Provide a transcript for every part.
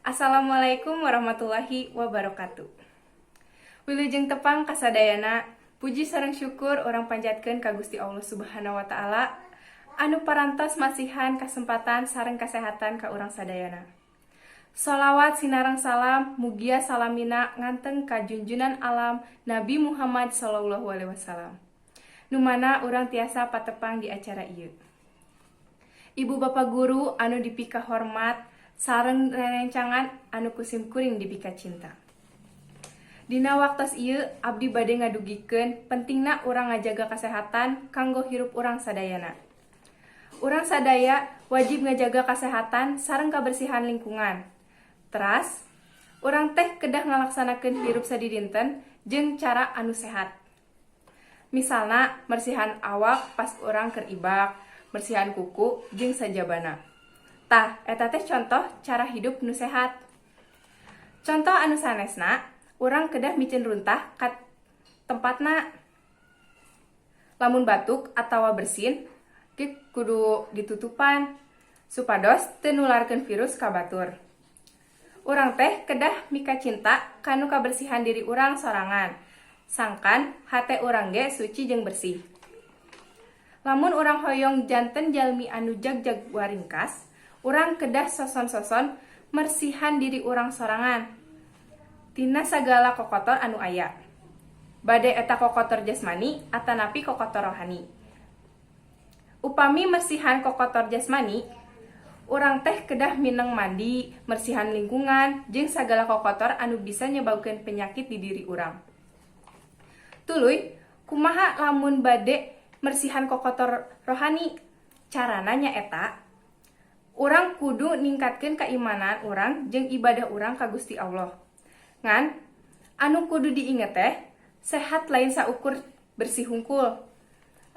Assalamualaikum warahmatullahi wabarakatuh. Wilujeng tepang kasadayana, puji sareng syukur urang panjatkeun ka Gusti Allah Subhanahu wa Taala anu parantos masihan kesempatan sareng kesehatan ka urang sadayana. Solawat sinareng salam mugia salamina nganteng ka junjunan alam, Nabi Muhammad Sallallahu Alaihi Wasallam. Nu mana urang tiasa patepang di acara ieu. Ibu bapak guru anu dipika hormat sareng rerencangan anu kusim kuring dipika cinta. Dina waktos ieu abdi bade ngadugikeun pentingna urang ngajaga kesehatan kanggo hirup urang sadayana. Urang sadaya wajib ngajaga kesehatan sareng kabersihan lingkungan. Teras, urang teh kedah ngalaksanakeun hirup sadidinten jeung cara anu sehat. Misalna mersihan awak pas urang keur ibak, mersihan kuku jeung sajabana. Tah, eta teh contoh cara hidup nu sehat. Contoh anu sanesna, urang kedah miceun runtah ka tempatna. Lamun batuk atawa bersin, ge kudu ditutupan supados teu nularkeun virus ka batur. Urang teh kedah mika cinta kanu kabersihan diri urang sorangan. Sangkan hate urang ge suci jeung bersih. Lamun urang hoyong janten jalmi anu jagjag waringkas, urang kedah soson-soson mersihan diri urang sorangan tina sagala kokotor anu aya. Bade eta kokotor jasmani atanapi kokotor rohani. Upami mersihan kokotor jasmani, urang teh kedah mineng mandi, mersihan lingkungan, jeung sagala kokotor anu bisa nyebabkeun penyakit di diri urang. Tuluy, kumaha lamun bade mersihan kokotor rohani? Carana nyaeta urang kudu ningkatkeun keimanan urang jeung ibadah urang ka Gusti Allah. Ngan anu kudu diinget teh, sehat lain saukur bersih hungkul.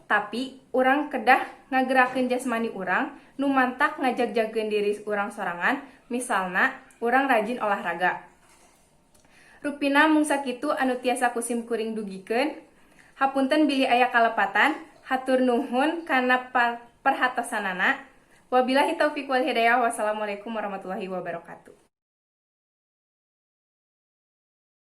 Tapi urang kedah ngagerakeun jasmani urang nu mantak ngajagjagkeun diri urang sorangan, misalna urang rajin olahraga. Rupina mung sakitu anu tiasa kusim kuring dugikeun. Hapunten bilih aya kalepatan, hatur nuhun kana perhatosanana. Wabillahi taufik wal hidayah. Wassalamualaikum warahmatullahi wabarakatuh.